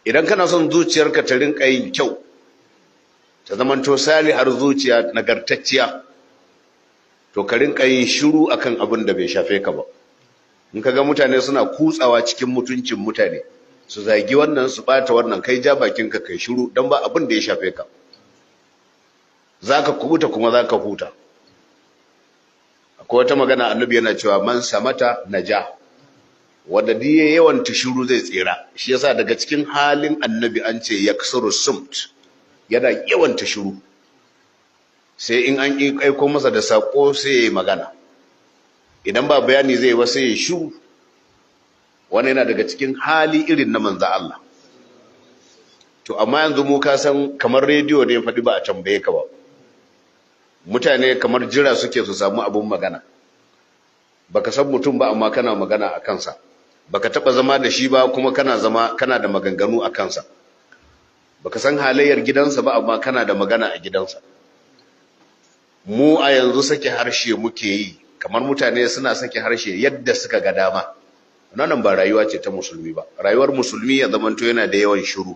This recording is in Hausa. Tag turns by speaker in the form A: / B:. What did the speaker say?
A: Idan kana son zuciyarka ta rinka yin kyau, ta zamanto salihar zuciya nagartacciya, to ka rinka yin shiru akan abin da bai shafe ka ba. In ka ga mutane suna kutsawa cikin mutuncin mutane, su zagi wannan, su bata wannan, kai ja bakinka kai shiru, don ba abin da ya shafe ka. Zaka kubuta kuma zaka huta. Akwai wata magana, Annabi yana cewa, "Man samata naja", wanda diye yawan shiru zai tsira. Shi yasa daga cikin halin Annabi an ce yaksuru sumt, yana yawan shiru, sai in an aiko masa da sako sai ya yi magana. Idan ba bayani zai ba, sai ya shiru. Wannan yana daga cikin hali irin na manzo Allah. To amma yanzu mu, ka san kamar rediyo da ya faɗi ba a tambaye ka ba. Mutane kamar jira suke su samu abun magana. Baka san mutum ba, amma kana magana a kansa. Baka taba zama da shi ba, kuma kana zama kana da maganganu a kansa. Baka san halayyar gidansa ba, amma kana da magana a gidansa. Mu a yanzu sake harshe muke yi, kamar mutane suna sake harshe yadda suka ga dama. Wannan ba rayuwa ce ta musulmi ba. Rayuwar musulmi ya zamanto yana da yawan shiru.